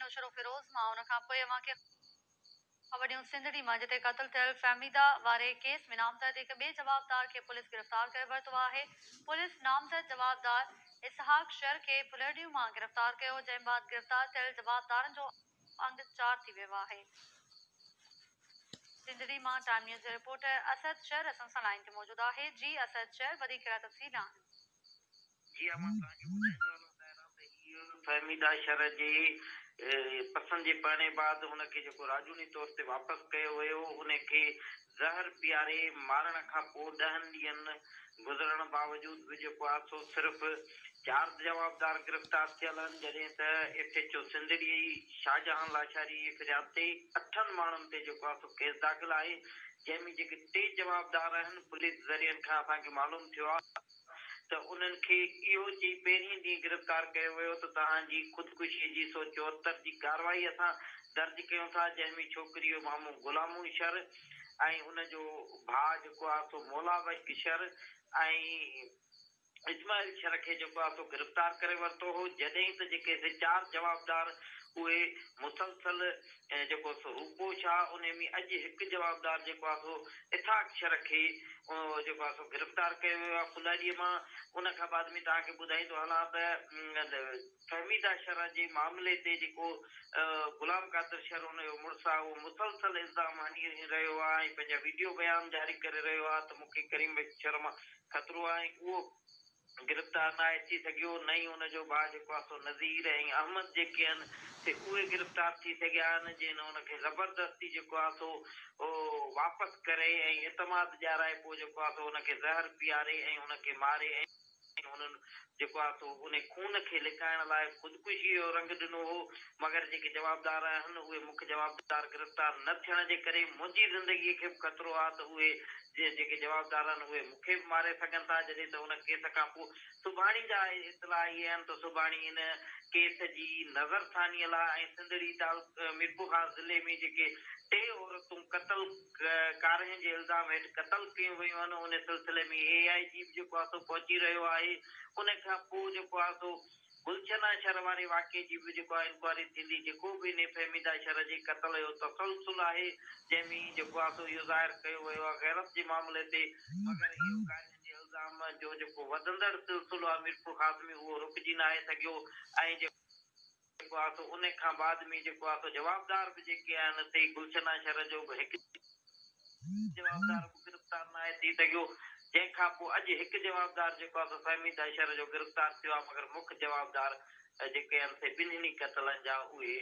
نوشهروفيروز مان ان کان پوء اوهان کي خبر ڏيون سنڌڙي مان جتي قتل ٿيل فهميده واري ڪيس ۾ نامزد هڪ ٻئي جوابدار کي پوليس گرفتار ڪري ورتو آهي. پوليس نامزد جوابدار اسحاق شر کي ڦلهڏيون مان گرفتار ڪيو جنهن بعد گرفتار ٿيل جوابدارن جو انگ چار ٿي ويو آهي. سنڌڙي مان ٽائيم نيوز جو رپورٽر اسد شر اسان سان لائين تي موجود آهي جي اسد شر وڌيڪ ڪهڙا تفصيل آهن. جي ها مان توهان کي ٻڌائيندو هلان طاهره ته هيء فهميده شر جي پسند جي پرڻي بعد هن کي جيڪو راڄوڻي طور تي واپس ڪيو ويو ان کي زهر پياري مارڻ کان پوء ڏهن ڏينهن گذرڻ باوجود به جيڪو آهي سو صرف چار جوابدار گرفتار ٿيل آهن جڏهن ته ايس ايڇ او سنڌڙي شاهجهان لاشاري جي فرياد تي اٺن ماڻهن تي جيڪو آهي سو ڪيس داخل آهي جنهن ۾ جيڪي ٽي جوابدار آهن پوليس ذريعن کان اسان کي معلوم ٿيو آهي ته انهن کي اهو چئي پهرين ڏينهن گرفتار ڪيو ويو ته توهان جي خودڪشيء جي 174 جي ڪارروائي اسان درج ڪيون ٿا جنهن ۾ ڇوڪري جو مامو غلامون شر ۽ ان جو ڀاء جيڪو آهي سو مولا بخش شر ۽ اسماعيل شر کي جيڪو آهي سو گرفتار ڪري ورتو هو جڏهن ته جيڪي سي چار جوابدار اهي مسلسل جيڪو سو روپوش آ انهي ۾ اڄ هڪ جوابدار جيڪو آ سو اسحاق شر کي جيڪو آ سو گرفتار ڪيو ويو آ ڦلاڏي مان ان کان بعد ۾ توهان کي ٻڌائيندو هلان ته فهميده شر جي معاملي تي جيڪو غلام قادر شر ان جو مڙس آ اهو مسلسل الزام هڻي رهيو آ ۽ پنهنجا ويڊيو بيان جاري ڪري رهيو آ ته مون کي ڪريم بخش شر مان خطرو آ ۽ اهو گرفتار ناهي ٿي سگهيو، نه ئي ان جو ڀاء جيڪو آهي سو نذير ۽ احمد جيڪي آهن سي اهي گرفتار ٿي سگهيا آهن، جنهن ان کي زبردستي جيڪو آهي سو واپس ڪري ۽ اعتماد ڏيارائي پوء جيڪو آهي سو ان کي زهر پياري ۽ ان کي ماري ۽ انهن جيڪو آهي سو ان خون کي لڪائڻ لاء خودڪشيء جو رنگ ڏنو هو، مگر جيڪي جوابدار آهن اهي مک جوابدار گرفتار نه ٿيڻ جي ڪري منهنجي زندگيء کي به خطرو آهي ته اهي جيڪي جوابدار آهن اهي مون کي به ماري سگهن ٿا، جڏهن ته ان ڪيس کان پوء سڀاڻي جا اطلاع اهي آهن ته سڀاڻي ان ڪيس جي نظرثانيء لاء ۽ سنڌڙي تعلقي ميرپورخاص ضلعي ۾ جيڪي ٽي عورتون قتل ڪارنهن جي الزام هيٺ قتل ڪيون ويون آهن ان سلسلي ۾ اي آء جي به جيڪو آهي سو پهچي رهيو آهي ان کان پوء جيڪو آهي سو گلشنا شھر واري واقعي جي به جيڪو آهي انڪوائري ٿيندي جيڪو به انهي فهميده شھر جي قتل جو تسلسل آهي جنهن ۾ جيڪو آهي سو اهو ظاهر ڪيو ويو آهي غيرت جي معاملي تي مگر اهو ڪارين جي الزام جو جيڪو وڌندڙ سلسلو آهي ميرپورخاص ۾ اهو رڪجي ناهي سگهيو ۽ جيڪو آهي سو انهي کان بعد ۾ جيڪو آهي سو جوابدار به جيڪي آهن سي گلشنا شھر جو به هڪ جوابدار به گرفتار ناهي ٿي سگهيو، جنهن کان پوء اڄ هڪ جوابدار جيڪو آهي سو فهميده شر جو گرفتار ٿيو آهي مگر مک جوابدار جيڪي آهن سي ٻنهي قتلن جا اهي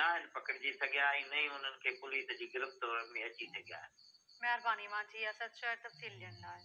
ناهن پڪڙجي سگهيا ۽ نه ئي انهن کي پوليس جي گرفت ۾ اچي سگهيا آهن. مهرباني اوهان جي اسد شر تفصيل ڏيڻ لاء.